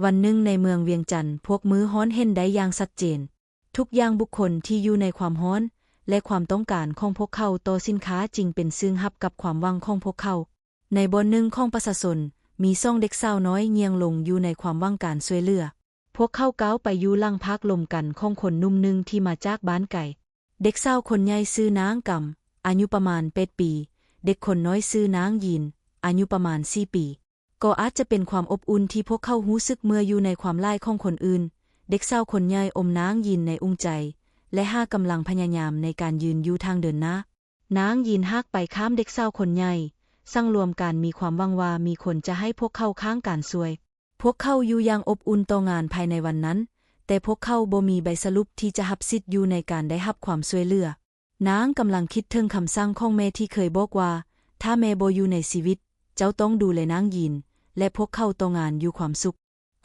ວັນໜຶ່ງໃນເມືອງວຽງຈັນ, ພວກມື້ຮ້ອນເຫັນໄດ້ຢ່າງຊັດເຈນ. ທຸກຢ່າງບຸກຄົນທີ່ຢູ່ໃນຄວາມຮ້ອນ ແລະ ຄວາມຕ້ອງການຂອງພວກເຂົາຕໍ່ສິນຄ້າຈຶ່ງເປັນເຊິ່ງຮັບກັບຄວາມຫວັງຂອງພວກເຂົາ. ໃນບ່ອນໜຶ່ງຂອງປະຊາຊົນ, ມີສອງເດັກສາວນ້ອຍຍ່ຽງລົງຢູ່ໃນຄວາມຫວັງການຊ່ວຍເຫຼືອ. ພວກເຂົາກ້າວໄປຢູ່ຫຼັງພາກລົມກັນຂອງຄົນໜຸ່ມໜຶ່ງທີ່ມາຈາກບ້ານໄກ. ເດັກສາວຄົນໃຫຍ່ຊື່ນາງກຳ, ອາຍຸປະມານແປດປີ, ເດັກຄົນນ້ອຍຊື່ນາງຢີນ, ອາຍຸປະມານສີ່ປີ. ກໍອາດຈະເປັນຄວາມອົບອຸ່ນທີ່ພວກເຂົາຮູ້ສຶກເມື່ອຢູ່ໃນຄວາມຫຼ້າຍຂອງຄົນອື່ນ. ເດັກສາວຄົນໃຫຍ່ອົມນາງຢີນໃນອຸງໃຈ ແລະ ຫາກຳລັງພະຍາຍາມໃນການຢືນຢູ່ທາງເດີນໜ້າ. ນາງຢີນຫາກໄປຂ້າມເດັກສາວຄົນໃຫຍ່, ສັງລວມການມີຄວາມຫວັງວ່າມີຄົນຈະໃຫ້ພວກເຂົາຂ້າງການຊ່ວຍ. ພວກເຂົາຢູ່ຢ່າງອົບອຸ່ນຕໍ່ງານພາຍໃນວັນນັ້ນ, ແຕ່ພວກເຂົາບໍ່ມີໃບສະຫຼຸບທີ່ຈະຮັບສິດຢູ່ໃນການໄດ້ຮັບຄວາມຊ່ວຍເຫຼືອ. ນາງກຳລັງຄິດເຖິງຄຳສັ່ງຂອງແມ່ທີ່ເຄີຍບອກວ່າ, ຖ້າແມ່ບໍ່ຢູ່ໃນຊີວິດ, ເຈົ້າຕ້ອງດູແລນາງຢີນ ແລະ ພວກເຂົາຕໍ່ງານຢູ່ຄວາມສຸກ.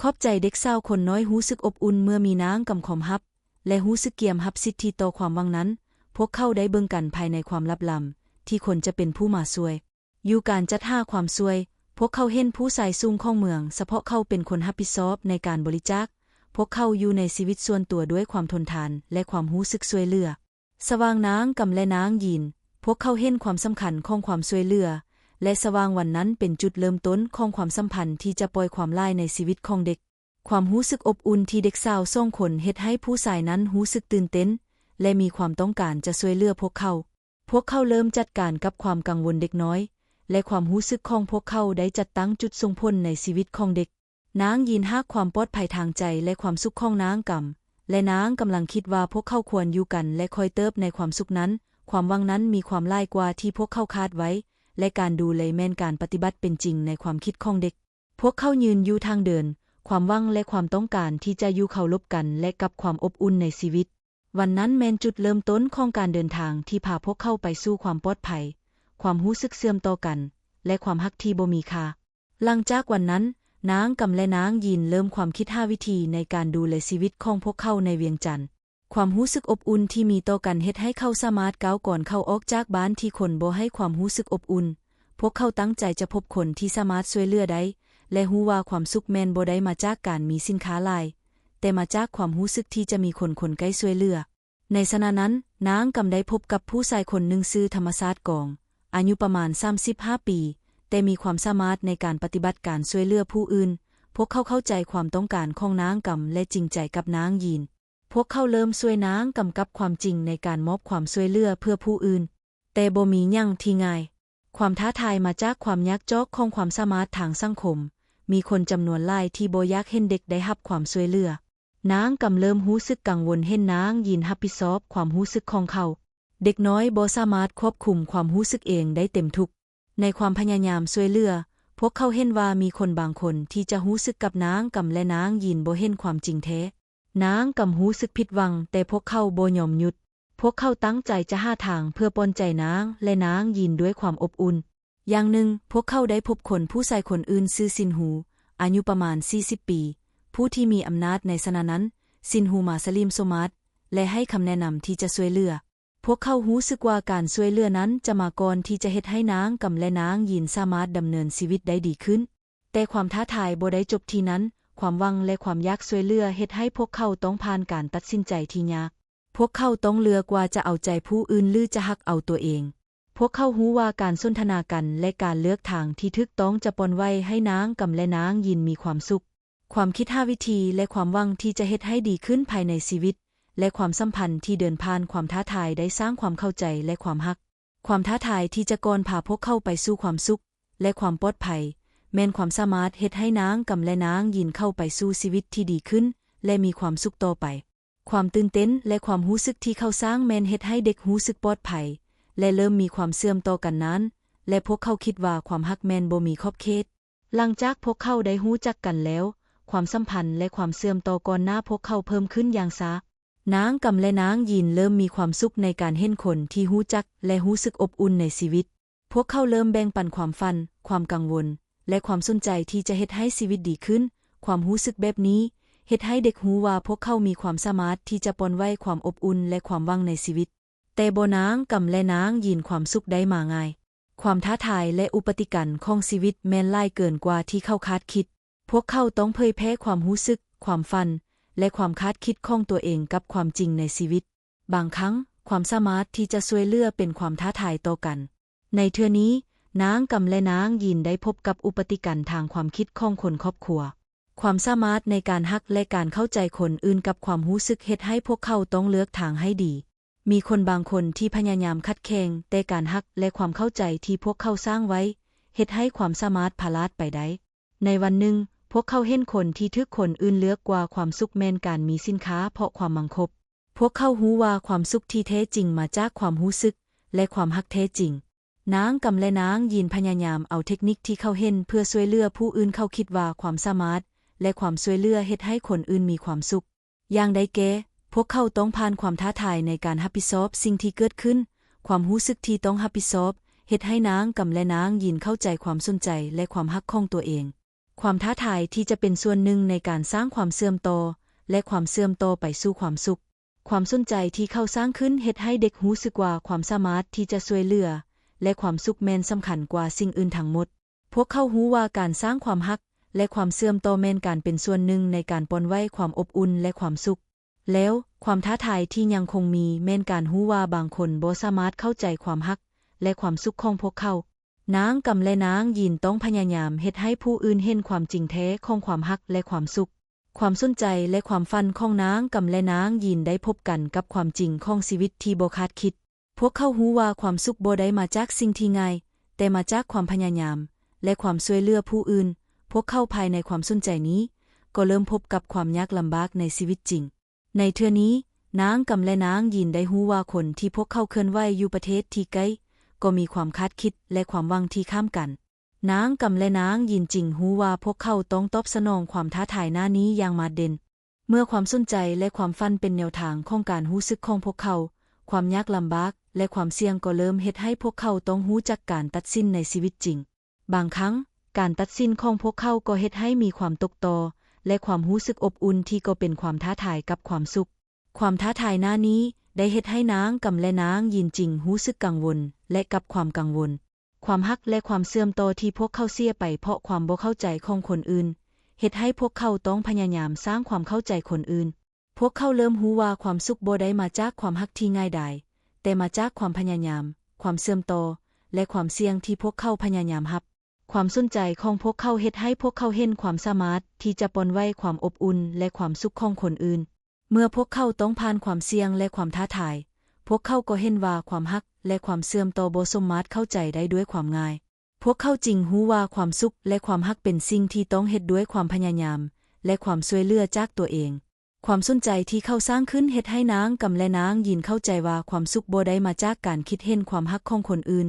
ຂອບໃຈເດັກສາວຄົນນ້ອຍຮູ້ສຶກອົບອຸ່ນເມື່ອມີນາງກຳຄອມຮັບ ແລະ ຮູ້ສຶກກຽມຮັບສິດທິຕໍ່ຄວາມຫວັງນັ້ນ. ພວກເຂົາໄດ້ເບິ່ງກັນພາຍໃນຄວາມລັບລຳ ທີ່ຄົນຈະເປັນຜູ້ມາຊ່ວຍ. ຢູ່ການຈັດຫາຄວາມຊ່ວຍ, ພວກເຂົາເຫັນຜູ້ຊາຍສູງຂອງເມືອງສະເພາະເຂົາເປັນຄົນຮັບຜິດຊອບໃນການບໍລິຈາກ. ພວກເຂົາຢູ່ໃນຊີວິດສ່ວນຕົວດ້ວຍຄວາມທົນທານ ແລະ ຄວາມຮູ້ສຶກຊ່ວຍເຫຼືອ. ສະຫວ່າງນາງກຳ ແລະ ນາງຢີນ, ພວກເຂົາເຫັນຄວາມສຳຄັນຂອງຄວາມຊ່ວຍເຫຼືອ ແລະ ສະຫວ່າງວັນນັ້ນເປັນຈຸດເລີ່ມຕົ້ນຂອງຄວາມສຳພັນທີ່ຈະປ່ອຍຄວາມຫຼ້າຍໃນຊີວິດຂອງເດັກ. ຄວາມຮູ້ສຶກອົບອຸ່ນທີ່ເດັກສາວສອງຄົນເຮັດໃຫ້ຜູ້ຊາຍນັ້ນຮູ້ສຶກຕື່ນເຕັ້ນ ແລະ ມີຄວາມຕ້ອງການຈະຊ່ວຍເຫຼືອພວກເຂົາ. ພວກເຂົາເລີ່ມຈັດການກັບຄວາມກັງວົນເດັກນ້ອຍ ແລະ ຄວາມຮູ້ສຶກຂອງພວກເຂົາໄດ້ຈັດຕັ້ງຈຸດສົ່ງຜົນໃນຊີວິດຂອງເດັກ. ນາງຢີນຫາກຄວາມປອດໄພທາງໃຈ ແລະ ຄວາມສຸກຂອງນາງກຳ ແລະ ນາງກຳລັງຄິດວ່າພວກເຂົາຄວນຢູ່ກັນ ແລະ ຄ່ອຍເຕີບໃນຄວາມສຸກນັ້ນ. ຄວາມຫວັງນັ້ນມີຄວາມຫຼ້າຍກວ່າທີ່ພວກເຂົາຄາດໄວ້ ແລະ ການດູແລແມ່ນການປະຕິບັດເປັນຈິງໃນຄວາມຄິດຂອງເດັກ. ພວກເຂົາຢືນຢູ່ທາງເດີນ, ຄວາມຫວັງ ແລະ ຄວາມຕ້ອງການທີ່ຈະຢູ່ເຄົາລົບກັນ ແລະ ກັບຄວາມອົບອຸ່ນໃນຊີວິດ. ວັນນັ້ນແມ່ນຈຸດເລີ່ມຕົ້ນຂອງການເດີນທາງທີ່ພາພວກເຂົາໄປສູ່ຄວາມປອດໄພ, ຄວາມຮູ້ສຶກເຊື່ອມຕໍ່ກັນ ແລະ ຄວາມຮັກທີ່ບໍ່ມີຄ່າ. ຫຼັງຈາກວັນນັ້ນ, ນາງກຳ ແລະ ນາງຢີນເລີ່ມຄວາມຄິດຫາວິທີໃນການດູແລຊີວິດຂອງພວກເຂົາໃນວຽງຈັນ. ຄວາມຮູ້ສຶກອົບອຸ່ນທີ່ມີຕໍ່ກັນເຮັດໃຫ້ເຂົາສາມາດກ້າວກ່ອນເຂົ້າອອກຈາກບ້ານທີ່ຄົນບໍ່ໃຫ້ຄວາມຮູ້ສຶກອົບອຸ່ນ. ພວກເຂົາຕັ້ງໃຈຈະພົບຄົນທີ່ສາມາດຊ່ວຍເຫຼືອໄດ້ ແລະ ຮູ້ວ່າຄວາມສຸກແມ່ນບໍ່ໄດ້ມາຈາກການມີສິນຄ້າຫຼາຍ, ແຕ່ມາຈາກຄວາມຮູ້ສຶກທີ່ຈະມີຄົນຄົນໃກ້ຊ່ວຍເຫຼືອ. ໃນຂະນະນັ້ນ, ນາງກຳໄດ້ພົບກັບຜູ້ຊາຍຄົນໜຶ່ງຊື່ທຳມະຊາດກອງ, ອາຍຸປະມານສາມສິບຫ້າປີ, ແຕ່ມີຄວາມສາມາດໃນການປະຕິບັດການຊ່ວຍເຫຼືອຜູ້ອື່ນ. ພວກເຂົາເຂົ້າໃຈຄວາມຕ້ອງການຂອງນາງກຳ ແລະ ຈິງໃຈກັບນາງຢີນ. ພວກເຂົາເລີ່ມຊ່ວຍນາງກຳກັບຄວາມຈິງໃນການມອບຄວາມຊ່ວຍເຫຼືອເພື່ອຜູ້ອື່ນ. ແຕ່ບໍ່ມີຫຍັງທີ່ງ່າຍ. ຄວາມທ້າທາຍມາຈາກຄວາມຍາກຈອກຂອງຄວາມສາມາດທາງສັງຄົມ. ມີຄົນຈຳນວນຫຼາຍທີ່ບໍ່ຢາກເຫັນເດັກໄດ້ຮັບຄວາມຊ່ວຍເຫຼືອ. ນາງກຳເລີ່ມຮູ້ສຶກກັງວົນເຫັນນາງຢີນຮັບຜິດຊອບຄວາມຮູ້ສຶກຂອງເຂົາ. ເດັກນ້ອຍບໍ່ສາມາດຄວບຄຸມຄວາມຮູ້ສຶກເອງໄດ້ເຕັມທຸກ. ໃນຄວາມພະຍາຍາມຊ່ວຍເຫຼືອ, ພວກເຂົາເຫັນວ່າມີຄົນບາງຄົນທີ່ຈະຮູ້ສຶກກັບນາງກຳ ແລະ ນາງຢີນບໍ່ເຫັນຄວາມຈິງແທ້. ນາງກຳຮູ້ສຶກຜິດຫວັງ, ແຕ່ພວກເຂົາບໍ່ຍອມຢຸດ. ພວກເຂົາຕັ້ງໃຈຈະຫາທາງເພື່ອປ່ອນໃຈນາງ ແລະ ນາງຢີນດ້ວຍຄວາມອົບອຸ່ນ. ຢ່າງໜຶ່ງ, ພວກເຂົາໄດ້ພົບຄົນຜູ້ຊາຍຄົນອື່ນຊື່ຊິນຮູ້, ອາຍຸປະມານສີ່ສິບປີ, ຜູ້ທີ່ມີອຳນາດໃນຂະນະນັ້ນ. ຊິນຮູ້ມາສະຫຼີມໂຊມາດ ແລະ ໃຫ້ຄຳແນະນຳທີ່ຈະຊ່ວຍເຫຼືອ. ພວກເຂົາຮູ້ສຶກວ່າການຊ່ວຍເຫຼືອນັ້ນຈະມາກ່ອນທີ່ຈະເຮັດໃຫ້ນາງກຳ ແລະ ນາງຢີນສາມາດດຳເນີນຊີວິດໄດ້ດີຂຶ້ນ. ແຕ່ຄວາມທ້າທາຍບໍ່ໄດ້ຈົບທີ່ນັ້ນ. ຄວາມຫວັງ ແລະ ຄວາມຢາກຊ່ວຍເຫຼືອເຮັດໃຫ້ພວກເຂົາຕ້ອງຜ່ານການຕັດສິນໃຈທີ່ຍາກ. ພວກເຂົາຕ້ອງເລືອກວ່າຈະເອົາໃຈຜູ້ອື່ນ ຫຼື ຈະຮັກເອົາຕົວເອງ. ພວກເຂົາຮູ້ວ່າການສົນທະນາກັນ ແລະ ການເລືອກທາງທີ່ຖືກຕ້ອງຈະປ່ອນໄຫວໃຫ້ນາງກຳ ແລະ ນາງຢີນມີຄວາມສຸກ. ຄວາມຄິດຫາວິທີ ແລະ ຄວາມຫວັງທີ່ຈະເຮັດໃຫ້ດີຂຶ້ນພາຍໃນຊີວິດ ແລະ ຄວາມສຳພັນທີ່ເດີນຜ່ານຄວາມທ້າທາຍໄດ້ສ້າງຄວາມເຂົ້າໃຈ ແລະ ຄວາມຮັກ. ຄວາມທ້າທາຍທີ່ຈະກ່ອນພາພວກເຂົາໄປສູ່ຄວາມສຸກ ແລະ ຄວາມປອດໄພ ແມ່ນຄວາມສາມາດເຮັດໃຫ້ນາງກຳ ແລະ ນາງຢີນເຂົ້າໄປສູ່ຊີວິດທີ່ດີຂຶ້ນ ແລະ ມີຄວາມສຸກຕໍ່ໄປ. ຄວາມຕື່ນເຕັ້ນ ແລະ ຄວາມຮູ້ສຶກທີ່ເຂົາສ້າງແມ່ນເຮັດໃຫ້ເດັກຮູ້ສຶກປອດໄພ ແລະ ເລີ່ມມີຄວາມເຊື່ອມຕໍ່ກັນນານ ແລະ ພວກເຂົາຄິດວ່າຄວາມຮັກແມ່ນບໍ່ມີຂອບເຂດ. ຫຼັງຈາກພວກເຂົາໄດ້ຮູ້ຈັກກັນແລ້ວ, ຄວາມສຳພັນ ແລະ ຄວາມເຊື່ອມຕໍ່ກ່ອນໜ້າພວກເຂົາເພີ່ມຂຶ້ນຢ່າງຊ້າ. ນາງກຳ ແລະ ນາງຢີນເລີ່ມມີຄວາມສຸກໃນການເຫັນຄົນທີ່ຮູ້ຈັກ ແລະ ຮູ້ສຶກອົບອຸ່ນໃນຊີວິດ. ພວກເຂົາເລີ່ມແບ່ງປັນຄວາມຝັນ, ຄວາມກັງວົນ ແລະ ຄວາມສົນໃຈທີ່ຈະເຮັດໃຫ້ຊີວິດດີຂຶ້ນ. ຄວາມຮູ້ສຶກແບບນີ້ເຮັດໃຫ້ເດັກຮູ້ວ່າພວກເຂົາມີຄວາມສາມາດທີ່ຈະປ່ອນໄຫວຄວາມອົບອຸ່ນ ແລະ ຄວາມຫວັງໃນຊີວິດ. ແຕ່ບໍ່ນາງກຳ ແລະ ນາງຢີນຄວາມສຸກໄດ້ມາງ່າຍ. ຄວາມທ້າທາຍ ແລະ ອຸປະຕິກັນຂອງຊີວິດແມ່ນຫຼາຍເກີນກວ່າທີ່ເຂົາຄາດຄິດ. ວກເຂົາຕ້ອງເຜີຍແຜ່ຄວາມຮູ້ສຶກ, ຄວາມຝັນ ແລະ ຄວາມຄາດຄິດຂອງຕົວເອງກັບຄວາມຈິງໃນຊີວິດ. ບາງຄັ້ງ, ຄວາມສາມາດທີ່ຈະຊ່ວຍເຫຼືອເປັນຄວາມທ້າທາຍຕໍ່ກັນ. ໃນເທື່ອນີ້, ນາງກຳ ແລະ ນາງຢີນໄດ້ພົບກັບອຸປະຕິການທາງຄວາມຄິດຂອງຄົນຄອບຄົວ. ຄວາມສາມາດໃນການຮັກ ແລະ ການເຂົ້າໃຈຄົນອື່ນກັບຄວາມຮູ້ສຶກເຮັດໃຫ້ພວກເຂົາຕ້ອງເລືອກທາງໃຫ້ດີ. ມີຄົນບາງຄົນທີ່ພະຍາຍາມຂັດແຂງ, ແຕ່ການຮັກ ແລະ ຄວາມເຂົ້າໃຈທີ່ພວກເຂົາສ້າງໄວ້ ເຮັດໃຫ້ຄວາມສາມາດພະລາດໄປໄດ້. ໃນວັນໜຶ່ງ, ພວກເຂົາເຫັນຄົນທີ່ຖືກຄົນອື່ນເລືອກກວ່າຄວາມສຸກແມ່ນການມີສິນຄ່າເພາະຄວາມໝັ້ນຄົງ. ພວກເຂົາຮູ້ວ່າຄວາມສຸກທີ່ແທ້ຈິງມາຈາກຄວາມຮູ້ສຶກ ແລະ ຄວາມຮັກແທ້ຈິງ. ນາງກຳ ແລະ ນາງຢີນພະຍາຍາມເອົາເທັກນິກທີ່ເຂົາເຫັນເພື່ອຊ່ວຍເຫຼືອຜູ້ອື່ນ. ເຂົາຄິດວ່າຄວາມສາມາດ ແລະ ຄວາມຊ່ວຍເຫຼືອເຮັດໃຫ້ຄົນອື່ນມີຄວາມສຸກ. ຢ່າງໄດ້ແກ່, ພວກເຂົາຕ້ອງຜ່ານຄວາມທ້າທາຍໃນການຮັບຜິດຊອບສິ່ງທີ່ເກີດຂຶ້ນ. ຄວາມຮູ້ສຶກທີ່ຕ້ອງຮັບຜິດຊອບ ເຮັດໃຫ້ນາງກຳ ແລະ ນາງຢີນເຂົ້າໃຈຄວາມສົນໃຈ ແລະ ຄວາມຮັກຂອງຕົວເອງ. ຄວາມທ້າທາຍທີ່ຈະເປັນສ່ວນໜຶ່ງໃນການສ້າງຄວາມເຊື່ອມຕໍ່ ແລະ ຄວາມເຊື່ອມຕໍ່ໄປສູ່ຄວາມສຸກ. ຄວາມສົນໃຈທີ່ເຂົາສ້າງຂຶ້ນເຮັດໃຫ້ເດັກຮູ້ສຶກວ່າຄວາມສາມາດທີ່ຈະຊ່ວຍເຫຼືອ ແລະ ຄວາມສຸກແມ່ນສຳຄັນກວ່າສິ່ງອື່ນທັງໝົດ. ພວກເຂົາຮູ້ວ່າການສ້າງຄວາມຮັກ ແລະ ຄວາມເຊື່ອມຕໍ່ແມ່ນການເປັນສ່ວນໜຶ່ງໃນການປ່ອນໄຫວຄວາມອົບອຸ່ນ ແລະ ຄວາມສຸກ. ແລ້ວ, ຄວາມທ້າທາຍທີ່ຍັງຄົງມີແມ່ນການຮູ້ວ່າບາງຄົນບໍ່ສາມາດເຂົ້າໃຈຄວາມຮັກ ແລະ ຄວາມສຸກຂອງພວກເຂົາ. ນາງກຳ ແລະ ນາງຢີນຕ້ອງພະຍາຍາມເຮັດໃຫ້ຜູ້ອື່ນເຫັນຄວາມຈິງແທ້ຂອງຄວາມຮັກ ແລະ ຄວາມສຸກ. ຄວາມສົນໃຈ ແລະ ຄວາມຝັນຂອງນາງກຳ ແລະ ນາງຢີນໄດ້ພົບກັນກັບຄວາມຈິງຂອງຊີວິດທີ່ບໍ່ຄາດຄິດ. ພວກເຂົາຮູ້ວ່າຄວາມສຸກບໍ່ໄດ້ມາຈາກສິ່ງທີ່ງ່າຍ, ແຕ່ມາຈາກຄວາມພະຍາຍາມ ແລະ ຄວາມຊ່ວຍເຫຼືອຜູ້ອື່ນ. ພວກເຂົາພາຍໃນຄວາມສົນໃຈນີ້ ກໍເລີ່ມພົບກັບຄວາມຍາກລຳບາກໃນຊີວິດຈິງ. ໃນເທື່ອນີ້, ນາງກຳ ແລະ ນາງຢີນໄດ້ຮູ້ວ່າຄົນທີ່ພວກເຂົາເຄື່ອນໄຫວຢູ່ປະເທດທີ່ໃກ້ ກໍມີຄວາມຄາດຄິດ ແລະ ຄວາມຫວັງທີ່ຂ້າມກັນ. ນາງກຳ ແລະ ນາງຢີນຈຶ່ງຮູ້ວ່າພວກເຂົາຕ້ອງຕອບສະໜອງຄວາມທ້າທາຍໜ້ານີ້ຢ່າງມາດເດັ່ນ. ເມື່ອຄວາມສົນໃຈ ແລະ ຄວາມຝັນເປັນແນວທາງຂອງການຮູ້ສຶກຂອງພວກເຂົາ, ຄວາມຍາກລຳບາກ ແລະ ຄວາມສ່ຽງກໍເລີ່ມເຮັດໃຫ້ພວກເຂົາຕ້ອງຮູ້ຈັກການຕັດສິນໃນຊີວິດຈິງ. ບາງຄັ້ງ, ການຕັດສິນຂອງພວກເຂົາກໍເຮັດໃຫ້ມີຄວາມຕົກຕໍ່ ແລະ ຄວາມຮູ້ສຶກອົບອຸ່ນທີ່ກໍເປັນຄວາມທ້າທາຍກັບຄວາມສຸກ. ຄວາມທ້າທາຍໜ້ານີ້ໄດ້ເຮັດໃຫ້ນາງກຳ ແລະ ນາງຢີນຈຶ່ງຮູ້ສຶກກັງວົນ ແລະ ກັບຄວາມກັງວົນ. ຄວາມຮັກ ແລະ ຄວາມເຊື່ອມຕໍ່ທີ່ພວກເຂົາເສຍໄປເພາະຄວາມບໍ່ເຂົ້າໃຈຂອງຄົນອື່ນ ເຮັດໃຫ້ພວກເຂົາຕ້ອງພະຍາຍາມສ້າງຄວາມເຂົ້າໃຈຄົນອື່ນ. ພວກເຂົາເລີ່ມຮູ້ວ່າຄວາມສຸກບໍ່ໄດ້ມາຈາກຄວາມຮັກທີ່ງ່າຍດາຍ, ແຕ່ມາຈາກຄວາມພະຍາຍາມ, ຄວາມເຊື່ອມຕໍ່ ແລະ ຄວາມສ່ຽງທີ່ພວກເຂົາພະຍາຍາມຮັບ. ຄວາມສົນໃຈຂອງພວກເຂົາເຮັດໃຫ້ພວກເຂົາເຫັນຄວາມສາມາດທີ່ຈະປ່ອນໄຫວຄວາມອົບອຸ່ນ ແລະ ຄວາມສຸກຂອງຄົນອື່ນ. ເມື່ອພວກເຂົາຕ້ອງຜ່ານຄວາມສ່ຽງ ແລະ ຄວາມທ້າທາຍ, ພວກເຂົາກໍເຫັນວ່າຄວາມຮັກ ແລະ ຄວາມເຊື່ອມຕໍ່ບໍ່ສາມາດເຂົ້າໃຈໄດ້ດ້ວຍຄວາມງ່າຍ. ພວກເຂົາຈຶ່ງຮູ້ວ່າຄວາມສຸກ ແລະ ຄວາມຮັກເປັນສິ່ງທີ່ຕ້ອງເຮັດດ້ວຍຄວາມພະຍາຍາມ ແລະ ຄວາມຊ່ວຍເຫຼືອຈາກຕົວເອງ. ຄວາມສົນໃຈທີ່ເຂົາສ້າງຂຶ້ນເຮັດໃຫ້ນາງກຳ ແລະ ນາງຍິນເຂົ້າໃຈວ່າຄວາມສຸກບໍ່ໄດ້ມາຈາກການຄິດເຫັນຄວາມຮັກຂອງຄົນອື່ນ,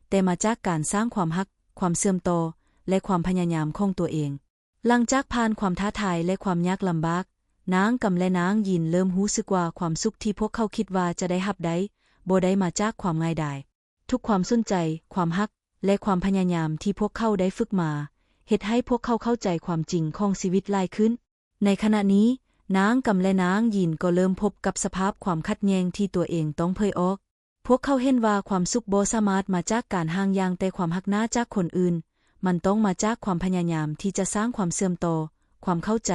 ແຕ່ມາຈາກການສ້າງຄວາມຮັກ, ຄວາມເຊື່ອມຕໍ່ ແລະ ຄວາມພະຍາຍາມຂອງຕົວເອງ. ຫຼັງຈາກຜ່ານຄວາມທ້າທາຍ ແລະ ຄວາມຍາກລຳບາກ, ນາງກຳ ແລະ ນາງຍິນເລີ່ມຮູ້ສຶກວ່າຄວາມສຸກທີ່ພວກເຂົາຄິດວ່າຈະໄດ້ຮັບໄດ້ ບໍ່ໄດ້ມາຈາກຄວາມງ່າຍດາຍ. ທຸກຄວາມສົນໃຈ, ຄວາມຮັກ ແລະ ຄວາມພະຍາຍາມທີ່ພວກເຂົາໄດ້ຝຶກມາ ເຮັດໃຫ້ພວກເຂົາເຂົ້າໃຈຄວາມຈິງຂອງຊີວິດຫຼາຍຂຶ້ນ. ໃນຂະນະນີ້, ນາງກຳ ແລະ ນາງຍິນກໍເລີ່ມພົບກັບສະພາບຄວາມຂັດແຍ່ງທີ່ຕົວເອງຕ້ອງເຜີຍອອກ. ພວກເຂົາເຫັນວ່າຄວາມສຸກບໍ່ສາມາດມາຈາກການຫາງຢ່າງແຕ່ຄວາມຮັກໜ້າຈາກຄົນອື່ນ, ມັນຕ້ອງມາຈາກຄວາມພະຍາຍາມທີ່ຈະສ້າງຄວາມເຊື່ອມຕໍ່, ຄວາມເຂົ້າໃຈ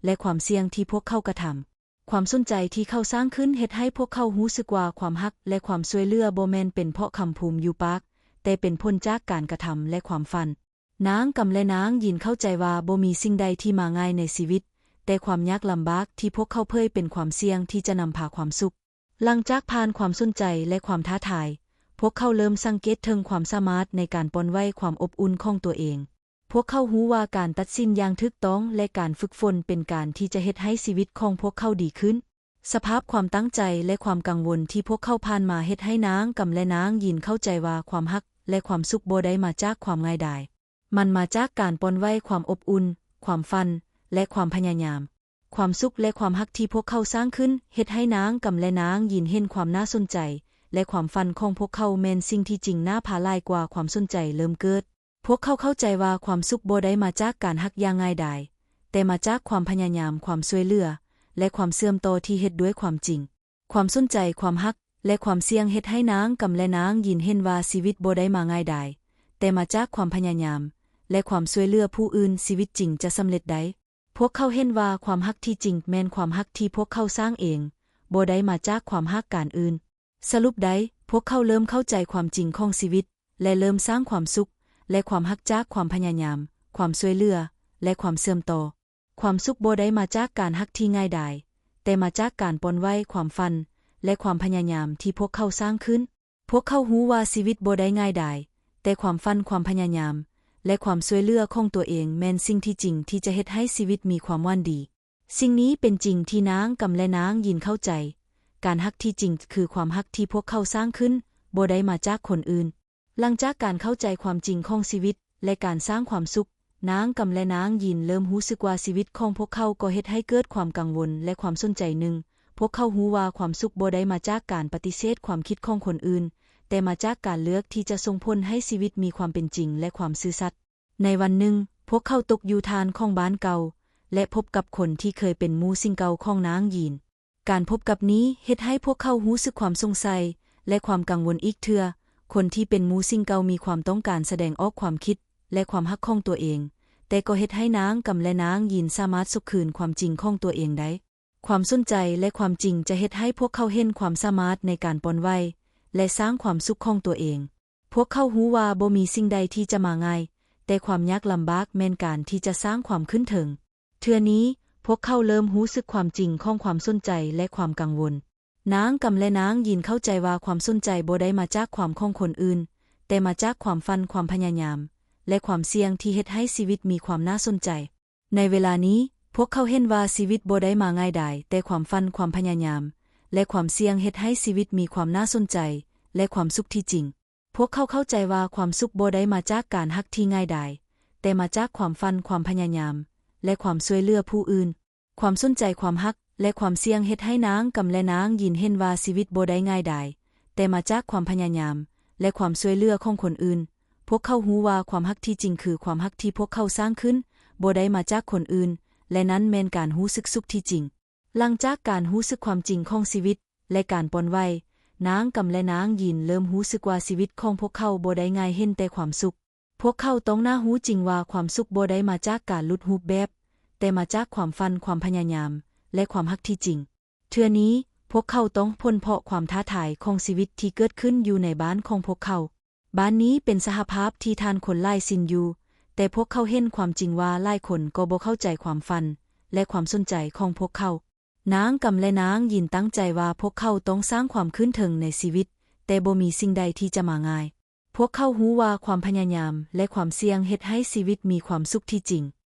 ແລະ ຄວາມສ່ຽງທີ່ພວກເຂົາກະທຳ. ຄວາມສົນໃຈທີ່ເຂົາສ້າງຂຶ້ນເຮັດໃຫ້ພວກເຂົາຮູ້ສຶກວ່າຄວາມຮັກ ແລະ ຄວາມຊ່ວຍເຫຼືອບໍ່ແມ່ນເປັນເພາະຄຳພູມຢູ່ປາກ, ແຕ່ເປັນຜົນຈາກການກະທຳ ແລະ ຄວາມຝັນ. ນາງກຳ ແລະ ນາງຍິນເຂົ້າໃຈວ່າບໍ່ມີສິ່ງໃດທີ່ມາງ່າຍໃນຊີວິດ, ແຕ່ຄວາມຍາກລຳບາກທີ່ພວກເຂົາເຜີຍເປັນຄວາມສ່ຽງທີ່ຈະນຳພາຄວາມສຸກ. ຫຼັງຈາກຜ່ານຄວາມສົນໃຈ ແລະ ຄວາມທ້າທາຍ, ພວກເຂົາເລີ່ມສັງເກດເຖິງຄວາມສາມາດໃນການປ່ອນໄຫວຄວາມອົບອຸ່ນຂອງຕົວເອງ. ພວກເຂົາຮູ້ວ່າການຕັດສິນຢ່າງຖືກຕ້ອງ ແລະ ການຝຶກຝົນເປັນການທີ່ຈະເຮັດໃຫ້ຊີວິດຂອງພວກເຂົາດີຂຶ້ນ. ສະພາບຄວາມຕັ້ງໃຈ ແລະ ຄວາມກັງວົນທີ່ພວກເຂົາຜ່ານມາເຮັດໃຫ້ນາງກຳ ແລະ ນາງຍິນເຂົ້າໃຈວ່າຄວາມຮັກ ແລະ ຄວາມສຸກບໍ່ໄດ້ມາຈາກຄວາມງ່າຍດາຍ. ມັນມາຈາກການປ່ອນໄຫວຄວາມອົບອຸ່ນ, ຄວາມຝັນ ແລະ ຄວາມພະຍາຍາມ. ຄວາມສຸກ ແລະ ຄວາມຮັກທີ່ພວກເຂົາສ້າງຂຶ້ນ ເຮັດໃຫ້ນາງກຳ ແລະ ນາງຍິນເຫັນຄວາມໜ້າສົນໃຈ ແລະ ຄວາມຝັນຂອງພວກເຂົາແມ່ນສິ່ງທີ່ຈິງນາພາຫຼາຍກວ່າຄວາມສົນໃຈເລີ່ມເກີດ. ພວກເຂົາເຂົ້າໃຈວ່າຄວາມສຸກບໍ່ໄດ້ມາຈາກການຮັກຢ່າງງ່າຍດາຍ, ແຕ່ມາຈາກຄວາມພະຍາຍາມ, ຄວາມຊ່ວຍເຫຼືອ ແລະ ຄວາມເຊື່ອມຕໍ່ທີ່ເຮັດດ້ວຍຄວາມຈິງ. ຄວາມສົນໃຈ, ຄວາມຮັກ ແລະ ຄວາມສ່ຽງເຮັດໃຫ້ນາງກຳ ແລະ ນາງຍິນເຫັນວ່າຊີວິດບໍ່ໄດ້ມາງ່າຍດາຍ, ແຕ່ມາຈາກຄວາມພະຍາຍາມ ແລະ ຄວາມຊ່ວຍເຫຼືອຜູ້ອື່ນ, ຊີວິດຈິງຈະສຳເລັດໄດ້. ພວກເຂົາເຫັນວ່າຄວາມຮັກທີ່ຈິງແມ່ນຄວາມຮັກທີ່ພວກເຂົາສ້າງເອງ, ບໍ່ໄດ້ມາຈາກຄວາມຮັກການອື່ນ. ສະຫຼຸບໄດ້, ພວກເຂົາເລີ່ມເຂົ້າໃຈຄວາມຈິງຂອງຊີວິດ ແລະ ເລີ່ມສ້າງຄວາມສຸກ ແລະ ຄວາມຮັກຈາກຄວາມພະຍາຍາມ, ຄວາມຊ່ວຍເຫຼືອ ແລະ ຄວາມເຊື່ອມຕໍ່. ຄວາມສຸກບໍ່ໄດ້ມາຈາກການຮັກທີ່ງ່າຍດາຍ, ແຕ່ມາຈາກການປ່ອນໄຫວຄວາມຝັນ ແລະ ຄວາມພະຍາຍາມທີ່ພວກເຂົາສ້າງຂຶ້ນ. ພວກເຂົາຮູ້ວ່າຊີວິດບໍ່ໄດ້ງ່າຍດາຍ, ແຕ່ຄວາມຝັນ, ຄວາມພະຍາຍາມ ແລະ ຄວາມຊ່ວຍເຫຼືອຂອງຕົວເອງແມ່ນສິ່ງທີ່ຈິງທີ່ຈະເຮັດໃຫ້ຊີວິດມີຄວາມຫວັງດີ. ສິ່ງນີ້ເປັນສິ່ງທີ່ນາງກຳ ແລະ ນາງຍິນເຂົ້າໃຈ. ການຮັກທີ່ຈິງຄືຄວາມຮັກທີ່ພວກເຂົາສ້າງຂຶ້ນ, ບໍ່ໄດ້ມາຈາກຄົນອື່ນ. ຫຼັງຈາກການເຂົ້າໃຈຄວາມຈິງຂອງຊີວິດ ແລະ ການສ້າງຄວາມສຸກ, ນາງກຳ ແລະ ນາງຍິນເລີ່ມຮູ້ສຶກວ່າຊີວິດຂອງພວກເຂົາກໍເຮັດໃຫ້ເກີດຄວາມກັງວົນ ແລະ ຄວາມສົນໃຈໜຶ່ງ. ພວກເຂົາຮູ້ວ່າຄວາມສຸກບໍ່ໄດ້ມາຈາກການປະຕິເສດຄວາມຄິດຂອງຄົນອື່ນ, ແຕ່ມາຈາກການເລືອກທີ່ຈະສົ່ງຜົນໃຫ້ຊີວິດມີຄວາມເປັນຈິງ ແລະ ຄວາມຊື່ສັດ. ໃນວັນໜຶ່ງ, ພວກເຂົາຕົກຢູ່ຖານຂອງບ້ານເກົ່າ ແລະ ພົບກັບຄົນທີ່ເຄີຍເປັນໝູ່ສິ່ງເກົ່າຂອງນາງຍິນ. ການພົບກັບນີ້ເຮັດໃຫ້ພວກເຂົາຮູ້ສຶກຄວາມສົງໄສ ແລະ ຄວາມກັງວົນອີກເທື່ອ. ຄົນທີ່ເປັນໝູ່ສິ່ງເກົ່າມີຄວາມຕ້ອງການສະແດງອອກຄວາມຄິດ ແລະ ຄວາມຮັກຂອງຕົວເອງ, ແຕ່ກໍເຮັດໃຫ້ນາງກຳ ແລະ ນາງຍິນສາມາດສົກຄືນຄວາມຈິງຂອງຕົວເອງໄດ້. ຄວາມສົນໃຈ ແລະ ຄວາມຈິງຈະເຮັດໃຫ້ພວກເຂົາເຫັນຄວາມສາມາດໃນການປ່ອນໄຫວ ແລະ ສ້າງຄວາມສຸກຂອງຕົວເອງ. ພວກເຂົາຮູ້ວ່າບໍ່ມີສິ່ງໃດທີ່ຈະມາງ່າຍ, ແຕ່ຄວາມຍາກລຳບາກແມ່ນການທີ່ຈະສ້າງຄວາມຂຶ້ນເທິງ. ເທື່ອນີ້, ພວກເຂົາເລີ່ມຮູ້ສຶກຄວາມຈິງຂອງຄວາມສົນໃຈ ແລະ ຄວາມກັງວົນ. ນາງກຳ ແລະ ນາງຍິນເຂົ້າໃຈວ່າຄວາມສົນໃຈບໍ່ໄດ້ມາຈາກຄວາມຂອງຄົນອື່ນ, ແຕ່ມາຈາກຄວາມຝັນ, ຄວາມພະຍາຍາມ ແລະ ຄວາມສ່ຽງທີ່ເຮັດໃຫ້ຊີວິດມີຄວາມໜ້າສົນໃຈ. ໃນເວລານີ້, ພວກເຂົາເຫັນວ່າຊີວິດບໍ່ໄດ້ມາງ່າຍດາຍ, ແຕ່ຄວາມຝັນ, ຄວາມພະຍາຍາມ ແລະ ຄວາມສ່ຽງເຮັດໃຫ້ຊີວິດມີຄວາມໜ້າສົນໃຈ ແລະ ຄວາມສຸກທີ່ຈິງ. ພວກເຂົາເຂົ້າໃຈວ່າຄວາມສຸກບໍ່ໄດ້ມາຈາກການຮັກທີ່ງ່າຍດາຍ, ແຕ່ມາຈາກຄວາມຝັນ, ຄວາມພະຍາຍາມ ແລະ ຄວາມຊ່ວຍເຫຼືອຜູ້ອື່ນ. ຄວາມສົນໃຈ, ຄວາມຮັກ ແລະ ຄວາມສ່ຽງເຮັດໃຫ້ນາງກຳ ແລະ ນາງຍິນເຫັນວ່າຊີວິດບໍ່ໄດ້ງ່າຍດາຍ, ແຕ່ມາຈາກຄວາມພະຍາຍາມ ແລະ ຄວາມຊ່ວຍເຫຼືອຂອງຄົນອື່ນ. ພວກເຂົາຮູ້ວ່າຄວາມຮັກທີ່ຈິງຄືຄວາມຮັກທີ່ພວກເຂົາສ້າງຂຶ້ນ, ບໍ່ໄດ້ມາຈາກຄົນອື່ນ, ແລະ ນັ້ນແມ່ນການຮູ້ສຶກສຸກທີ່ຈິງ. ຫຼັງຈາກການຮູ້ສຶກຄວາມຈິງຂອງຊີວິດ ແລະ ການປ່ອນໄຫວ, ນາງກຳ ແລະ ນາງຍິນເລີ່ມຮູ້ສຶກວ່າຊີວິດຂອງພວກເຂົາບໍ່ໄດ້ງ່າຍເຫັນແຕ່ຄວາມສຸກ. ພວກເຂົາຕ້ອງໜ້າຮູ້ຈິງວ່າຄວາມສຸກບໍ່ໄດ້ມາຈາກການຫຼຸດຮູບແບບ, ແຕ່ມາຈາກຄວາມຝັນ, ຄວາມພະຍາຍາມ ແລະ ຄວາມຮັກທີ່ຈິງ. ເທື່ອນີ້, ພວກເຂົາຕ້ອງພົ້ນເພາະຄວາມທ້າທາຍຂອງຊີວິດທີ່ເກີດຂຶ້ນຢູ່ໃນບ້ານຂອງພວກເຂົາ. ບ້ານນີ້ເປັນສະຫະພາບທີ່ທ່ານຄົນຫຼາຍຊິນຢູ່, ແຕ່ພວກເຂົາເຫັນຄວາມຈິງວ່າຫຼາຍຄົນກໍບໍ່ເຂົ້າໃຈຄວາມຝັນ ແລະ ຄວາມສົນໃຈຂອງພວກເຂົາ. ນາງກຳ ແລະ ນາງຍິນຕັ້ງໃຈວ່າພວກເຂົາຕ້ອງສ້າງຄວາມຂຶ້ນເທິງໃນຊີວິດ, ແຕ່ບໍ່ມີສິ່ງໃດທີ່ຈະມາງ່າຍ. ພວກເຂົາຮູ້ວ່າຄວາມພະຍາຍາມ ແລະ ຄວາມສ່ຽງເຮັດໃຫ້ຊີວິດມີຄວາມສຸກທີ່ຈິງ.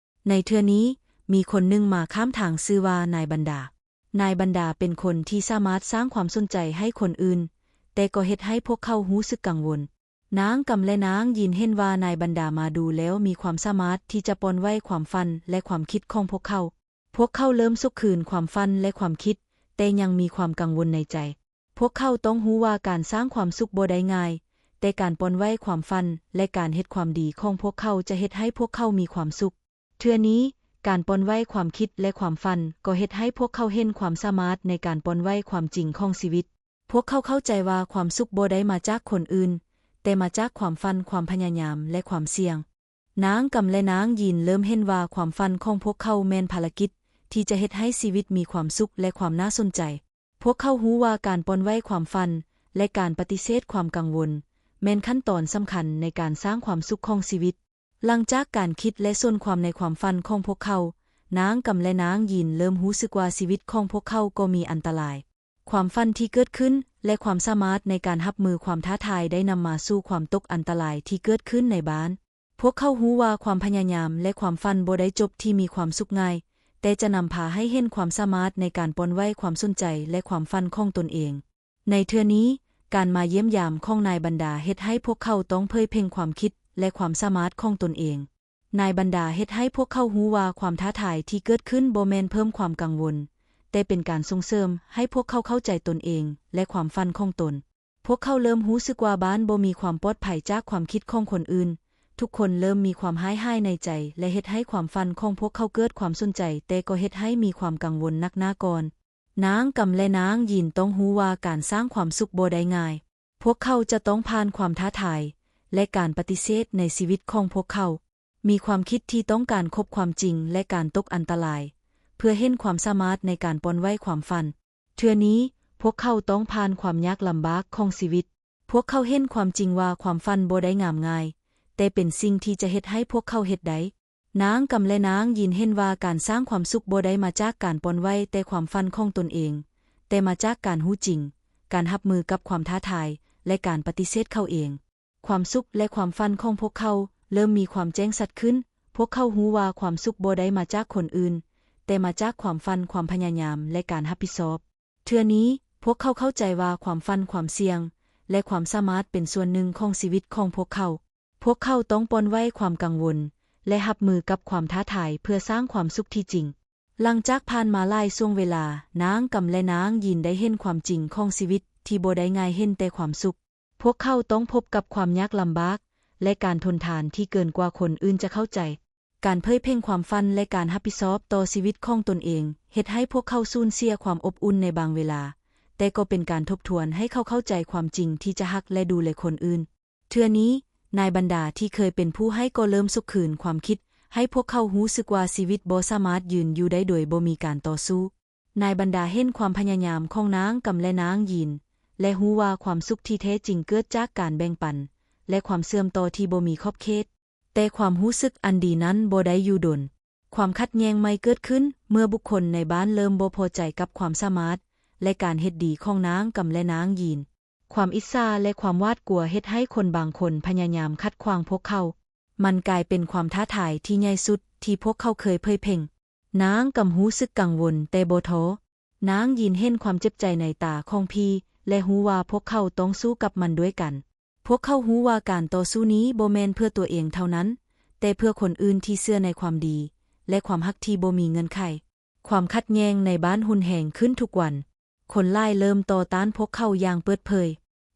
ໃນເທື່ອນີ້, ມີຄົນໜຶ່ງມາຂ້າມທາງຊື່ວ່ານາຍບັນດາ. ນາຍບັນດາເປັນຄົນທີ່ສາມາດສ້າງຄວາມສົນໃຈໃຫ້ຄົນອື່ນ, ແຕ່ກໍເຮັດໃຫ້ພວກເຂົາຮູ້ສຶກກັງວົນ. ນາງກຳ ແລະ ນາງຍິນເຫັນວ່ານາຍບັນດາມາດູແລ້ວມີຄວາມສາມາດທີ່ຈະປ່ອນໄຫວຄວາມຝັນ ແລະ ຄວາມຄິດຂອງພວກເຂົາ. ພວກເຂົາເລີ່ມສົກຄືນຄວາມຝັນ ແລະ ຄວາມຄິດ, ແຕ່ຍັງມີຄວາມກັງວົນໃນໃຈ. ພວກເຂົາຕ້ອງຮູ້ວ່າການສ້າງຄວາມສຸກບໍ່ໄດ້ງ່າຍ, ແຕ່ການປ່ອນໄຫວຄວາມຝັນ ແລະ ການເຮັດຄວາມດີຂອງພວກເຂົາຈະເຮັດໃຫ້ພວກເຂົາມີຄວາມສຸກ. ເທື່ອນີ້, ການປ່ອນໄຫວຄວາມຄິດ ແລະ ຄວາມຝັນ ກໍເຮັດໃຫ້ພວກເຂົາເຫັນຄວາມສາມາດໃນການປ່ອນໄຫວຄວາມຈິງຂອງຊີວິດ. ພວກເຂົາເຂົ້າໃຈວ່າຄວາມສຸກບໍ່ໄດ້ມາຈາກຄົນອື່ນ, ແຕ່ມາຈາກຄວາມຝັນ, ຄວາມພະຍາຍາມ ແລະ ຄວາມສ່ຽງ. ນາງກຳ ແລະ ນາງຍິນເລີ່ມເຫັນວ່າຄວາມຝັນຂອງພວກເຂົາແມ່ນພາລະກິດທີ່ຈະເຮັດໃຫ້ຊີວິດມີຄວາມສຸກ ແລະ ຄວາມໜ້າສົນໃຈ. ພວກເຂົາຮູ້ວ່າການປ່ອນໄຫວຄວາມຝັນ ແລະ ການປະຕິເສດຄວາມກັງວົນ ແມ່ນຂັ້ນຕອນສຳຄັນໃນການສ້າງຄວາມສຸກຂອງຊີວິດ. ຫຼັງຈາກການຄິດ ແລະ ສົນຄວາມໃນຄວາມຝັນຂອງພວກເຂົາ, ນາງກຳ ແລະ ນາງຍິນເລີ່ມຮູ້ສຶກວ່າຊີວິດຂອງພວກເຂົາກໍມີອັນຕະລາຍ. ຄວາມຝັນທີ່ເກີດຂຶ້ນ ແລະ ຄວາມສາມາດໃນການຮັບມືຄວາມທ້າທາຍໄດ້ນຳມາສູ່ຄວາມຕົກອັນຕະລາຍທີ່ເກີດຂຶ້ນໃນບ້ານ. ພວກເຂົາຮູ້ວ່າຄວາມພະຍາຍາມ ແລະ ຄວາມຝັນບໍ່ໄດ້ຈົບທີ່ມີຄວາມສຸກງ່າຍ, ແຕ່ຈະນຳພາໃຫ້ເຫັນຄວາມສາມາດໃນການປ່ອນໄຫວຄວາມສົນໃຈ ແລະ ຄວາມຝັນຂອງຕົນເອງ. ໃນເທື່ອນີ້, ການມາຢ້ຽມຢາມຂອງນາຍບັນດາເຮັດໃຫ້ພວກເຂົາຕ້ອງເຜີຍເພງຄວາມຄິດ ແລະ ຄວາມສາມາດຂອງຕົນເອງ. ນາຍບັນດາເຮັດໃຫ້ພວກເຂົາຮູ້ວ່າຄວາມທ້າທາຍທີ່ເກີດຂຶ້ນບໍ່ແມ່ນເພີ່ມຄວາມກັງວົນ, ແຕ່ເປັນການສົ່ງເສີມໃຫ້ພວກເຂົາເຂົ້າໃຈຕົນເອງ ແລະ ຄວາມຝັນຂອງຕົນ. ພວກເຂົາເລີ່ມຮູ້ສຶກວ່າບ້ານບໍ່ມີຄວາມປອດໄພຈາກຄວາມຄິດຂອງຄົນອື່ນ. ທຸກຄົນເລີ່ມມີຄວາມຮ້າຍຫາຍໃນໃຈ ແລະ ເຮັດໃຫ້ຄວາມຝັນຂອງພວກເຂົາເກີດຄວາມສົນໃຈ, ແຕ່ກໍເຮັດໃຫ້ມີຄວາມກັງວົນໜັກໜ້າກ່ອນ. ນາງກຳ ແລະ ນາງຍິນຕ້ອງຮູ້ວ່າການສ້າງຄວາມສຸກບໍ່ໄດ້ງ່າຍ. ພວກເຂົາຈະຕ້ອງຜ່ານຄວາມທ້າທາຍ ແລະ ການປະຕິເສດໃນຊີວິດຂອງພວກເຂົາ. ມີຄວາມຄິດທີ່ຕ້ອງການພົບຄວາມຈິງ ແລະ ການຕົກອັນຕະລາຍ ເພື່ອເຫັນຄວາມສາມາດໃນການປ່ອນໄຫວຄວາມຝັນ. ເທື່ອນີ້, ພວກເຂົາຕ້ອງຜ່ານຄວາມຍາກລຳບາກຂອງຊີວິດ. ພວກເຂົາເຫັນຄວາມຈິງວ່າຄວາມຝັນບໍ່ໄດ້ງາມງ່າຍ, ແຕ່ເປັນສິ່ງທີ່ຈະເຮັດໃຫ້ພວກເຂົາເຮັດໄດ້. ນາງກຳ ແລະ ນາງຢີນເຫັນວ່າການສ້າງຄວາມສຸກບໍ່ໄດ້ມາຈາກການປ່ອນໄຫວແຕ່ຄວາມຝັນຂອງຕົນເອງ, ແຕ່ມາຈາກການຮູ້ຈິງ, ການຮັບມືກັບຄວາມທ້າທາຍ ແລະ ການປະຕິເສດເຂົາເອງ. ຄວາມສຸກ ແລະ ຄວາມຝັນຂອງພວກເຂົາເລີ່ມມີຄວາມແຈ້ງຊັດຂຶ້ນ. ພວກເຂົາຮູ້ວ່າຄວາມສຸກບໍ່ໄດ້ມາຈາກຄົນອື່ນ, ແຕ່ມາຈາກຄວາມຝັນ, ຄວາມພະຍາຍາມ ແລະ ການຮັບຜິດຊອບ. ເທື່ອນີ້, ພວກເຂົາເຂົ້າໃຈວ່າຄວາມຝັນ, ຄວາມສ່ຽງ ແລະ ຄວາມສາມາດເປັນສ່ວນໜຶ່ງຂອງຊີວິດຂອງພວກເຂົາ. ພວກເຂົາຕ້ອງປ່ອນໄຫວຄວາມກັງວົນ ແລະ ຮັບມືກັບຄວາມທ້າທາຍເພື່ອສ້າງຄວາມສຸກທີ່ຈິງ. ຫຼັງຈາກຜ່ານມາຫຼາຍຊ່ວງເວລາ, ນາງກຳ ແລະ ນາງຢີນໄດ້ເຫັນຄວາມຈິງຂອງຊີວິດທີ່ບໍ່ໄດ້ງ່າຍ, ເຫັນແຕ່ຄວາມສຸກ. ພວກເຂົາຕ້ອງພົບກັບຄວາມຍາກລຳບາກ ແລະ ການທົນທານທີ່ເກີນກວ່າຄົນອື່ນຈະເຂົ້າໃຈ. ການເຜີຍເພງຄວາມຝັນ ແລະ ການຮັບຜິດຊອບຕໍ່ຊີວິດຂອງຕົນເອງ ເຮັດໃຫ້ພວກເຂົາສູນເສຍຄວາມອົບອຸ່ນໃນບາງເວລາ, ແຕ່ກໍເປັນການທົບທວນໃຫ້ເຂົາເຂົ້າໃຈຄວາມຈິງທີ່ຈະຮັກ ແລະ ດູແລຄົນອື່ນ. ເທື່ອນີ້, ນາຍບັນດາທີ່ເຄີຍເປັນຜູ້ໃຫ້ກໍເລີ່ມຊຸກຄືນຄວາມຄິດໃຫ້ພວກເຂົາຮູ້ສຶກວ່າຊີວິດບໍ່ສາມາດຢືນຢູ່ໄດ້ໂດຍບໍ່ມີການຕໍ່ສູ້. ນາຍບັນດາເຫັນຄວາມພະຍາຍາມຂອງນາງກຳ ແລະ ນາງຢີນ ແລະ ຮູ້ວ່າຄວາມສຸກທີ່ແທ້ຈິງເກີດຈາກການແບ່ງປັນ ແລະ ຄວາມເຊື່ອມຕໍ່ທີ່ບໍ່ມີຂອບເຂດ. ແຕ່ຄວາມຮູ້ສຶກອັນດີນັ້ນບໍ່ໄດ້ຢູ່ດົນ. ຄວາມຂັດແຍ່ງໃໝ່ເກີດຂຶ້ນເມື່ອບຸກຄົນໃນບ້ານເລີ່ມບໍ່ພໍໃຈກັບຄວາມສາມາດ ແລະ ການເຮັດດີຂອງນາງກຳ ແລະ ນາງຢີນ. ຄວາມອິດສາ ແລະ ຄວາມຫວາດກົວເຮັດໃຫ້ຄົນບາງຄົນພະຍາຍາມຂັດຂວາງພວກເຂົາ. ມັນກາຍເປັນຄວາມທ້າທາຍທີ່ໃຫຍ່ສຸດທີ່ພວກເຂົາເຄີຍເຜີຍເພງ. ນາງກຳຮູ້ສຶກກັງວົນແຕ່ບໍ່ທໍ້. ນາງຢີນເຫັນຄວາມເຈັບໃຈໃນຕາຂອງພີ່ ແລະ ຮູ້ວ່າພວກເຂົາຕ້ອງສູ້ກັບມັນດ້ວຍກັນ. ພວກເຂົາຮູ້ວ່າການຕໍ່ສູ້ນີ້ບໍ່ແມ່ນເພື່ອຕົວເອງເທົ່ານັ້ນ, ແຕ່ເພື່ອຄົນອື່ນທີ່ເຊື່ອໃນຄວາມດີ ແລະ ຄວາມຮັກທີ່ບໍ່ມີເງື່ອນໄຂ. ຄວາມຂັດແຍ່ງໃນບ້ານຮຸນແຮງຂຶ້ນທຸກວັນ. ຄົນຫຼາຍເລີ່ມຕໍ່ຕ້ານພວກເຂົາຢ່າງເປີດເຜີຍ.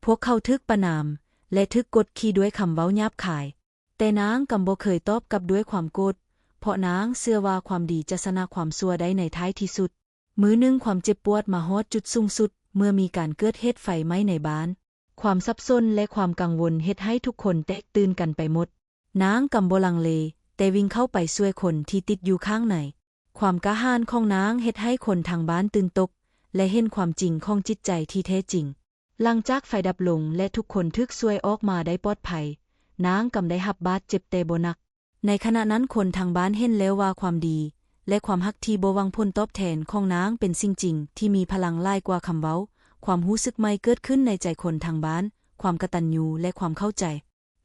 ພວກເຂົາຖືກປະນາມ ແລະ ຖືກກົດຂີ່ດ້ວຍຄຳເວົ້າຫຍາບຄາຍ. ແຕ່ນາງກຳບໍ່ເຄີຍຕອບກັບດ້ວຍຄວາມໂກດ, ເພາະນາງເຊື່ອວ່າຄວາມດີຈະຊະນະຄວາມຊົ່ວໄດ້ໃນທ້າຍທີ່ສຸດ. ມື້ໜຶ່ງຄວາມເຈັບປວດມາຮອດຈຸດສູງສຸດເມື່ອມີການເກີດເຫດໄຟໄໝ້ໃນບ້ານ. ຄວາມສັບສົນ ແລະ ຄວາມກັງວົນເຮັດໃຫ້ທຸກຄົນແຕກຕື່ນກັນໄປໝົດ. ນາງກຳບໍ່ລັງເລ, ແຕ່ວິ່ງເຂົ້າໄປຊ່ວຍຄົນທີ່ຕິດຢູ່ຂ້າງໃນ. ຄວາມກ້າຫານຂອງນາງເຮັດໃຫ້ຄົນທາງບ້ານຕື່ນຕົກ ແລະ ເຫັນຄວາມຈິງຂອງຈິດໃຈທີ່ແທ້ຈິງ. ຫຼັງຈາກໄຟດັບລົງ ແລະ ທຸກຄົນຖືກຊ່ວຍອອກມາໄດ້ປອດໄພ, ນາງກຳໄດ້ຮັບບາດເຈັບແຕ່ບໍ່ໜັກ. ໃນຂະນະນັ້ນຄົນທາງບ້ານເຫັນແລ້ວວ່າຄວາມດີ ແລະ ຄວາມຮັກທີ່ບໍ່ຫວັງຜົນຕອບແທນຂອງນາງເປັນສິ່ງຈິງທີ່ມີພະລັງຫຼາຍກວ່າຄຳເວົ້າ. ຄວາມຮູ້ສຶກໃໝ່ເກີດຂຶ້ນໃນໃຈຄົນທາງບ້ານ, ຄວາມກະຕັນຍູ ແລະ ຄວາມເຂົ້າໃຈ.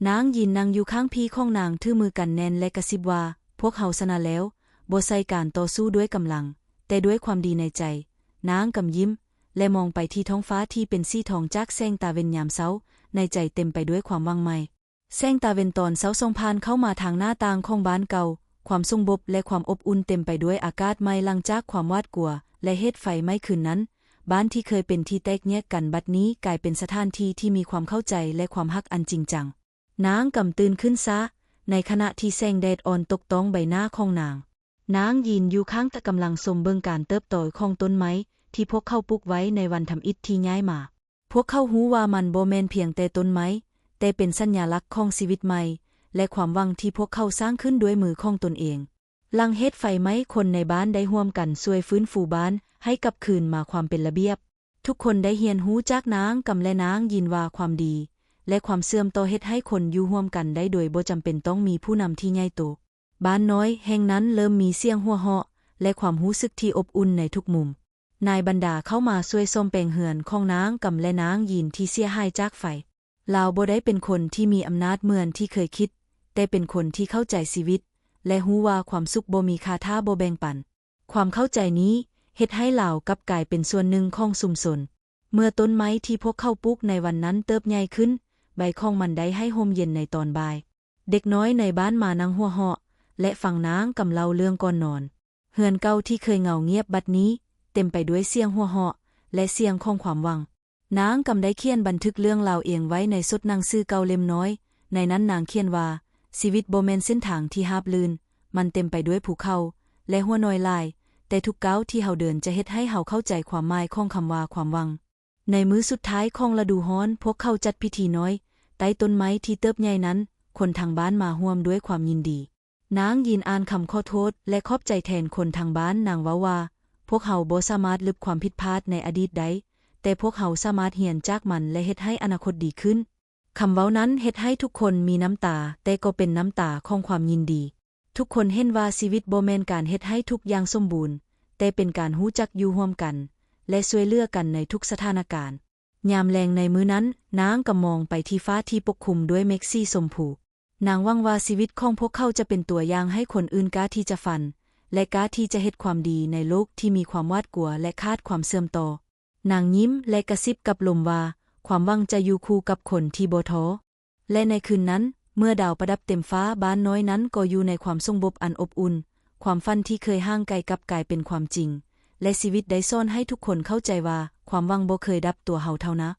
ນາງຢີນນັ່ງຢູ່ຂ້າງພີ່ຂອງນາງ, ຖືມືກັນແໜ້ນ ແລະ ກະຊິບວ່າ, ພວກເຮົາຊະນະແລ້ວ, ບໍ່ໃຊ່ການຕໍ່ສູ້ດ້ວຍກຳລັງ, ແຕ່ດ້ວຍຄວາມດີໃນໃຈ. ນາງກຳຍິ້ມ ແລະ ມອງໄປທີ່ທ້ອງຟ້າທີ່ເປັນສີທອງຈາກແສງຕາເວັນຍາມເຊົ້າ, ໃນໃຈເຕັມໄປດ້ວຍຄວາມຫວັງໃໝ່. ແສງຕາເວັນຕອນເຊົ້າສ່ອງຜ່ານເຂົ້າມາທາງໜ້າຕ່າງຂອງບ້ານເກົ່າ. ຄວາມສົງບົບ ແລະ ຄວາມອົບອຸ່ນເຕັມໄປດ້ວຍອາກາດໃໝ່ຫຼັງຈາກຄວາມຫວາດກົວ ແລະ ເຫດໄຟໄໝ້ຄືນນັ້ນ. ບ້ານທີ່ເຄີຍເປັນທີ່ແຕກແຍກກັນບັດນີ້ກາຍເປັນສະຖານທີ່ທີ່ມີຄວາມເຂົ້າໃຈ ແລະ ຄວາມຮັກອັນຈິງຈັງ. ນາງກຳຕື່ນຂຶ້ນຊ້າ, ໃນຂະນະທີ່ແສງແດດອ່ອນຕົກຕ້ອງໃບໜ້າຂອງນາງ. ນາງຢືນຢູ່ຂ້າງຕາກຳລັງຊົມເບິ່ງການເຕີບໂຕຂອງຕົ້ນໄມ້ທີ່ພວກເຂົາປູກໄວ້ໃນວັນທຳອິດທີ່ຍ້າຍມາ. ພວກເຂົາຮູ້ວ່າມັນບໍ່ແມ່ນພຽງແຕ່ຕົ້ນໄມ້, ແຕ່ເປັນສັນຍາລັກຂອງຊີວິດໃໝ່ ແລະ ຄວາມຫວັງທີ່ພວກເຂົາສ້າງຂຶ້ນດ້ວຍມືຂອງຕົນເອງ. ຫຼັງເຫດໄຟໄໝ້, ຄົນໃນບ້ານໄດ້ຮ່ວມກັນຊ່ວຍຟື້ນຟູບ້ານໃຫ້ກັບຄືນມາຄວາມເປັນລະບຽບ. ທຸກຄົນໄດ້ຮຽນຮູ້ຈາກນາງກຳ ແລະ ນາງຍິນວ່າຄວາມດີ ແລະ ຄວາມເຊື່ອມຕໍ່ເຮັດໃຫ້ຄົນຢູ່ຮ່ວມກັນໄດ້ໂດຍບໍ່ຈຳເປັນຕ້ອງມີຜູ້ນຳທີ່ໃຫຍ່ໂຕ. ບ້ານນ້ອຍແຫ່ງນັ້ນເລີ່ມມີສຽງຫົວເຫາະ ແລະ ຄວາມຮູ້ສຶກທີ່ອົບອຸ່ນໃນທຸກມຸມ. ນາຍບັນດາເຂົ້າມາຊ່ວຍສ້ອມແປງເຮືອນຂອງນາງກຳ ແລະ ນາງຍິນທີ່ເສຍຫາຍຈາກໄຟ. ລາວບໍ່ໄດ້ເປັນຄົນທີ່ມີອຳນາດເໝືອນທີ່ເຄີຍຄິດ, ແຕ່ເປັນຄົນທີ່ເຂົ້າໃຈຊີວິດ ແລະ ຮູ້ວ່າຄວາມສຸກບໍ່ມີຄ່າຖ້າບໍ່ແບ່ງປັນ. ຄວາມເຂົ້າໃຈນີ້ເຮັດໃຫ້ລາວກັບກາຍເປັນສ່ວນໜຶ່ງຂອງຊຸມຊົນ. ເມື່ອຕົ້ນໄມ້ທີ່ພວກເຂົາປູກໃນວັນນັ້ນເຕີບໃຫຍ່ຂຶ້ນ, ໃບຂອງມັນໄດ້ໃຫ້ຮົ່ມເຢັນໃນຕອນບ່າຍ. ເດັກນ້ອຍໃນບ້ານມານັ່ງຫົວເຫາະ ແລະ ຟັງນາງກຳເລົ່າເລື່ອງກ່ອນນອນ. ເຮືອນເກົ່າທີ່ເຄີຍເຫງົາງຽບບັດນີ້ເຕັມໄປດ້ວຍສຽງຫົວເຫາະ ແລະ ສຽງຂອງຄວາມຫວັງ. ນາງກຳໄດ້ຂຽນບັນທຶກເລື່ອງລາວເອງໄວ້ໃນສົດໜັງສືເກົ່າເຫຼັ້ມນ້ອຍ. ໃນນັ້ນນາງຂຽນວ່າ, ຊີວິດບໍ່ແມ່ນເສັ້ນທາງທີ່ຮາບລື່ນ, ມັນເຕັມໄປດ້ວຍພູເຂົາ ແລະ ຫົວນ້ອຍຫຼາຍ, ແຕ່ທຸກກ້າວທີ່ເຮົາເດີນຈະເຮັດໃຫ້ເຮົາເຂົ້າໃຈຄວາມໝາຍຂອງຄຳວ່າຄວາມຫວັງ. ໃນມື້ສຸດທ້າຍຂອງລະດູຮ້ອນ, ພວກເຂົາຈັດພິທີນ້ອຍໃຕ້ຕົ້ນໄມ້ທີ່ເຕີບໃຫຍ່ນັ້ນ, ຄົນທັງບ້ານມາຮ່ວມດ້ວຍຄວາມຍິນດີ. ນາງຢືນອ່ານຄຳຂໍໂທດ ແລະ ຂອບໃຈແທນຄົນທາງບ້ານ. ນາງເວົ້າວ່າ, ພວກເຮົາບໍ່ສາມາດລຶບຄວາມຜິດພາດໃນອະດີດໄດ້, ແຕ່ພວກເຮົາສາມາດຮຽນຈາກມັນ ແລະ ເຮັດໃຫ້ອະນາຄົດດີຂຶ້ນ. ຄຳເວົ້ານັ້ນເຮັດໃຫ້ທຸກຄົນມີນ້ຳຕາ, ແຕ່ກໍເປັນນ້ຳຕາຂອງຄວາມຍິນດີ. ທຸກຄົນເຫັນວ່າຊີວິດບໍ່ແມ່ນການເຮັດໃຫ້ທຸກຢ່າງສົມບູນ, ແຕ່ເປັນການຮູ້ຈັກຢູ່ຮ່ວມກັນ ແລະ ຊ່ວຍເຫຼືອກັນໃນທຸກສະຖານະການ. ຍາມແລງໃນມື້ນັ້ນ, ນາງກໍມອງໄປທີ່ຟ້າທີ່ປົກຄຸມດ້ວຍເມກສີຊົມພູ. ນາງຫວັງວ່າຊີວິດຂອງພວກເຂົາຈະເປັນຕົວຢ່າງໃຫ້ຄົນອື່ນກ້າທີ່ຈະຝັນ ແລະ ກ້າທີ່ຈະເຮັດຄວາມດີໃນໂລກທີ່ມີຄວາມຫວາດກົວ ແລະ ຂາດຄວາມເຊື່ອມຕໍ່. ນາງຍິ້ມ ແລະ ກະຊິບກັບລົມວ່າ, ຄວາມຫວັງຈະຢູ່ຄູ່ກັບຄົນທີ່ບໍ່ທໍ້. ແລະ ໃນຄືນນັ້ນ, ເມື່ອດາວປະດັບເຕັມຟ້າ, ບ້ານນ້ອຍນັ້ນກໍຢູ່ໃນຄວາມສົງບົບອັນອົບອຸ່ນ. ຄວາມຝັນທີ່ເຄີຍຫ່າງໄກກັບກາຍເປັນຄວາມຈິງ, ແລະ ຊີວິດໄດ້ສອນໃຫ້ທຸກຄົນເຂົ້າໃຈວ່າ ຄວາມຫວັງບໍ່ເຄີຍດັບຕົວເຮົາເທົ່ານະ.